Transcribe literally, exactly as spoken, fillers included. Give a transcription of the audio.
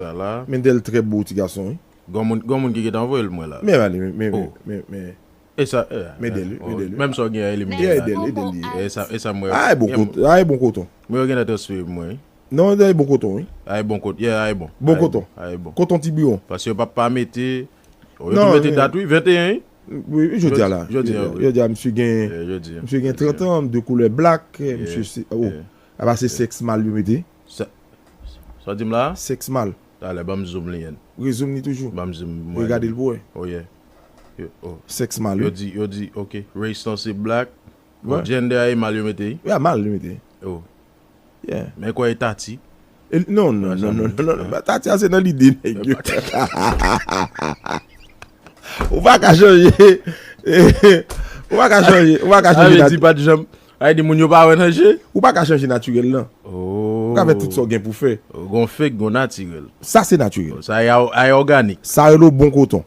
Sa la. Mendel trè bo ti gason, wi. Gon moun, gon moun ki gentan voye l mwen la. Men ale, men, men, Oh. men, men. E sa, e, Mendel, wi, oh, Mendel, wi. Menm sa w gen a elimine. Yeah, Edel, Edel, li. E sa, e sa mwen. A, e bon koton, a, e bon koton. Mwen yo gentan transfere mwen. Non, e bon koton, wi. A, e bon koton. Yeah, a, e bon. Bon A, e koton. A, e bon. Koton ti biwon. Paske yo pa, pa mete. Oh, yo Non, tou mete men- dat, wi. Venteyen, wi. Wi, wi, jodi a la. Jodi a, wi. Jodi a, misye gen, Yeah, jodi a. Misye gen trant an, de koulè blak, misye se, oh. Yeah. Apa se sèks mal yo mete. Sa, sa w di m la? Sèks mal. Talè, ban m zoom li, en. Rezoom ni toujou. Ban m zoom mwen. Regade l pou wè. Oh, yeah. Yo, oh. Sèks mal, Yo wi. Di, yo di, ok, race lan se black. Ouais. Bon, gender a e mal yo mete. Wi, a mal li mete. Oh. Yeah. Men kwa e tati. E, non, non, Ouais, non, sa non, mete. non, non. Ba, tati a se nan lide, nèg yo. Ou pa ka chanje. Ou pa ka chanje, ou pa ka A chanje vle nat- di pa t janm. A di moun yo pa wè nan je. Ou pa ka chanje natirèl lan. Oh. Ou ka fè tout sa w gen pou fè. Gon fake, gon natirèl. Sa se natirèl. Sa a, a òganik. Sa rele w bon koton.